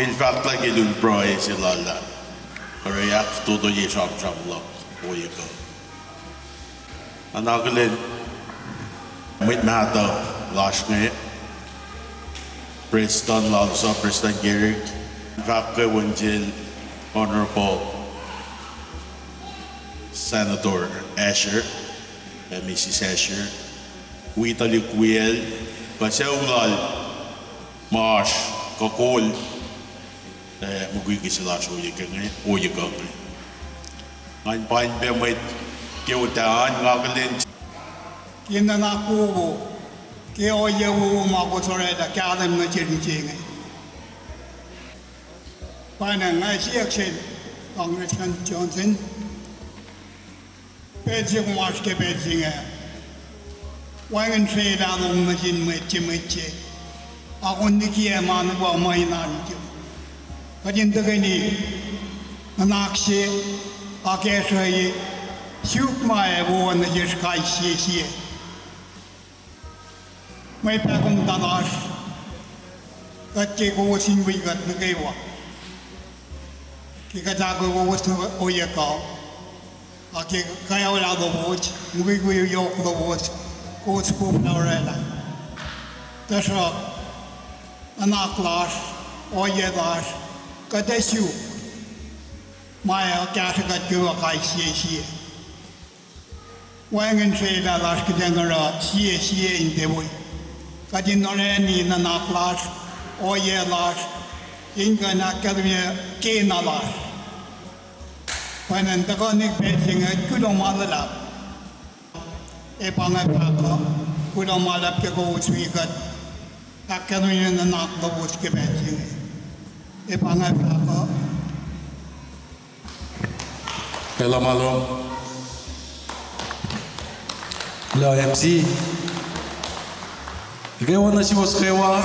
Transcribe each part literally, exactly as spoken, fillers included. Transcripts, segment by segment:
El fahk lah ke lun pruhe se lal ah, oruh ahkfototoye sramsram luhk ohiyac kuh. Nga na akihlen mwet mahtuh lasr inge, Prestuhn Lalso, Prestuhn Carrick, fahk ke wen sel Honorable Senator Asher, ac Mrs Asher, wi tuhlihk wiyacl, kuh sucu lal ma oasr kuh kol, ac mukwikwi se lasr ohiyac kuh inge. Ngan pain pac mwet ke otac an, nga akihlen ke nuhnak wowo, ke ohiyac wowo ma kowos orwaclah kahlwem nuh sesr mihsenge. Pacna nga siyuck sel Congressman Johnson, pacl se kom oasr ke pacl se inge, wacngihn srelah lom nuh sin mwet se mwet se, akon liki ma nuh kwewa ma in anutumu. Kuht in tuhkweni nuhnak se, akacsruhi, suk ma ac wo nuh sesr kais sie sie. Mwe pahkomuhta lasr, kuht ke kowos in wi kuht nuh kwewa, ke kuht ahkoo kowos ohiyac kuh, ac ke kweola lowos, mukwikwi yohk lowos, kowos koflah orwaclah. Tuhsruhk nuhnak lasr, ohiyac lasr, kuht ac suk ma ac kahsruh kuht kwewa kais sie sie. Wacngihn srelah lasr kuht in oruh sie sie in tiac wi. Kuht in orani nuhnak lasr, ohiyac lasr, in kuh in ahkkahlwemye kena lasr. Pwacnwacng tuhkuhnik pacl se inge, kuloh ma luhlahp. Ac pa inge fahk uh, kuloh ma luhlahp ke kowos wi kuht ahkkahlwemye nuhnak lowos ke pacl se inge. Ac pa inge fahk uh. Kuloh ma luhlahp. Kuloh M C. Kwewana suwos kwewa.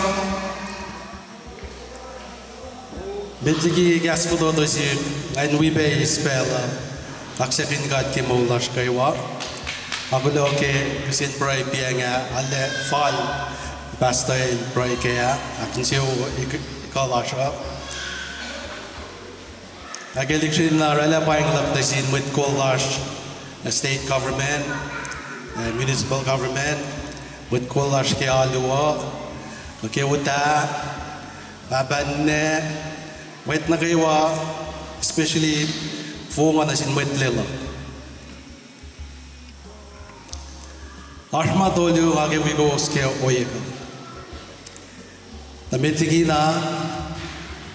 Met liki kahs fototo sihk, nga in wi pac eis pacl uh kaksakihn God ke moul lasr kwewa. Nga kuloh ke kihsen pruhe pacng ah, arlac fal pastor el pruhe kac ah, ahkinsewowoye kuh lasr uh. Ac ke lihksreni na orwaclah paing luhk nuh sin mwet kol lasr, state government, municipal government, mwet kol lasr ke alu uh, kuh ke otac, pahpah ninac, mwet nuh kwewa, especially fong uh nuh sin mwet Lelu. Oasr ma tolu nga ke wi kowos ke ohiyac kuh. Na met liki na,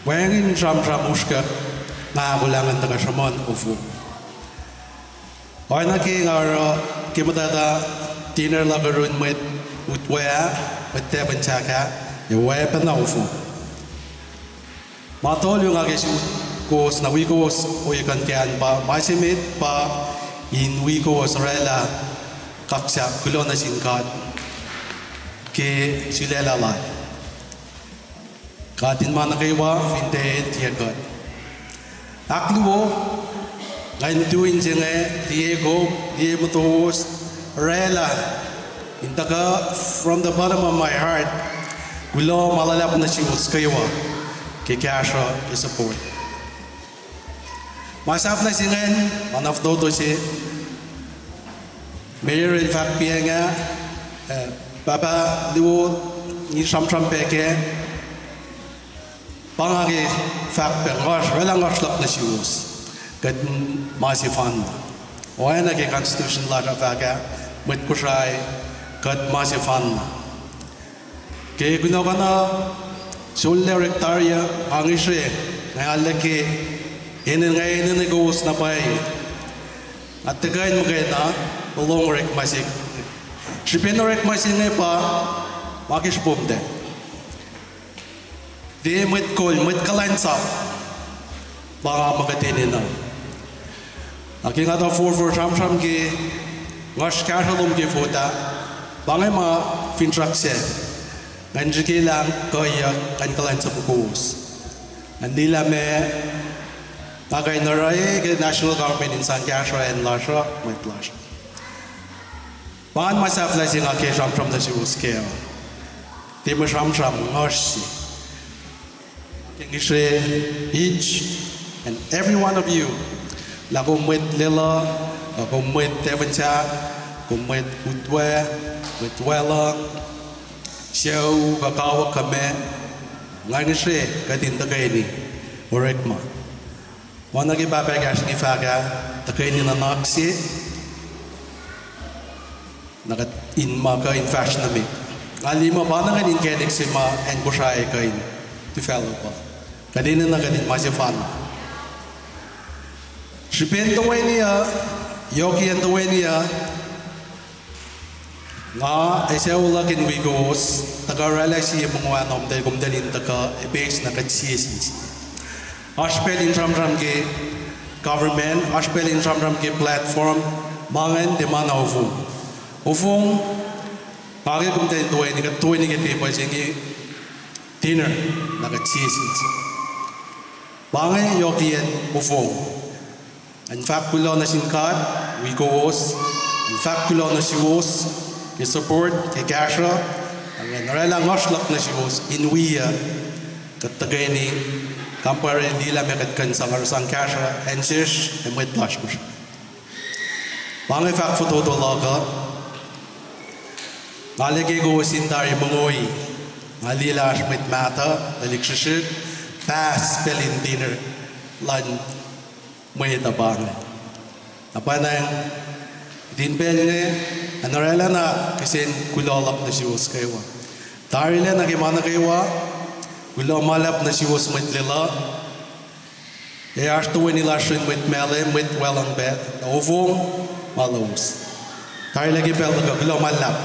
wacngihn sramsram usrkuhk nga ahkolah ngan tuhkuh sruhmuhn ofong. Oacna ke nga oruh ke muhtwacta dinner luhk yurin mwet utwe ah, mwet tahfuhn sahk ah, ac oacpacna ofong. Ma tolu nga ke suk kowos na wi kowos ohiyac kuh in kac an pa, ma se met pa in wi kowos orwaclah kaksak kuloh nuh sin God ke sulaclah Lal. God in ma nuh kwewa fin tiac el tiac kuht. Ahkluo, nga in tu in se inge, liye kom, liye motowos, orwaclah in tuhkuh from the bottom of my heart, kuloh ma luhlahp nuh suwos kwewa ke kahsruh, ke support. Ma sahflah se ingacn, ma na fototo se, Mayor el fahk pacng ah, eh, Pahpah Luo, ngi sramsram pac kac, pa nga ke fahk pac, ngoasr, orwaclah ngoasr luhk nuh suwos, kuht ma sefanna. Oacna ke constitution lasr uh fahk ah, mwet Kosrae, kuht ma sefanna. Ke kunohkohn uh sollac orek tari uh, nga ngihsre, nga arlac ke enenuh, nga enenuh kowos na pwacye. Nga tuhkuh in muhkwena, lohng orekma se. Srihpen orekma se inge pa, ma ke srihpom tac. Tiac mwet kol, mwet kuhlwacnsap, pa nga muh kuht enenuh. Na ke nga tuh forfor sramsram ke, ngoasr kahsruh lom ke vote ah, pa inge ma finsrak sac, ngan srihkelah kuhiyuck, ngan kuhlwacnsap kowos. Ngan liye lah meac nga kuh in oruh ke national government in sang kahsruh acn lasr uh, mwet lasr. Pa inge ma sahflah se nga ke sramsram nuh suwos kac uh. Tiac mwe sramsram, ngoasr se. Ngihsre each and every one of you, lah kom mwet Lelu, lah kom mwet Tafunsak, kom mwet Utwe, mwet Welu, sucu kuh kawuck kuh meac, nga ngihsre kuht in tuhkweni orekma. Oacna ke pahpah ekahsr inge fahk ah, tuhkweni nuhnak se, na kuht in ma kuh in fahsr nuh met. Nga liye muh pa na ngan inkacnek se ma acn Kosrae kuh in develop uh. Kuht enenuh kuht in ma sefanna. Srihpen toeni uh, yohkiyacn toeni uh, nga ac sucu luhk in wi kowos, tuhkuh oraclah sie mongo ah na kom tuh, kom tuh in tuhkuh ipeis na kuht sie sin sie. Oasr pacl in sramsram ke government, oasr pacl in sramsram ke platform, ma ingacn tiac ma na ofong. Ofong, nga ke kom tuh in toeni, kuht toeni ke table se inge dinner, na kuht sie sin sie. Pa inge yohkiyacn ofong. Nga fahk kuloh nuh sin God wi kowos, nga fahk kuloh nuh suwos ke support, ke kahsruh, ac nga oraclah ngoasr luhk nuh suwos in wi uh, kuht tuhkweni kampare liye lah meac kuht kuh in sang oruh sang kahsruh acn sesr ac mwet lasr Kosrae. Pa inge fahk fototo luhk uh. Nga liye ke kowos in tari mongoi, nga liye lah oasr mwet mahtuh, tuhlihk srihsrihk, pahs pacl in dinner luhn mwet uh pa inge. Na pwacnwacng, kihtin pacl inge, nga oraclah na kihsen kuloh luhk nuh suwos kwewa. Tarilac nuh ke ma nuh kwewa, kuloh ma luhlahp nuh suwos mwet Lelu. Ac oasr toeni lasr yurin mwet Malem, mwet Wacluhngpacl, na ofong ma lowos. Tarilac ke pacl nuh kwewa, kuloh ma luhlahp.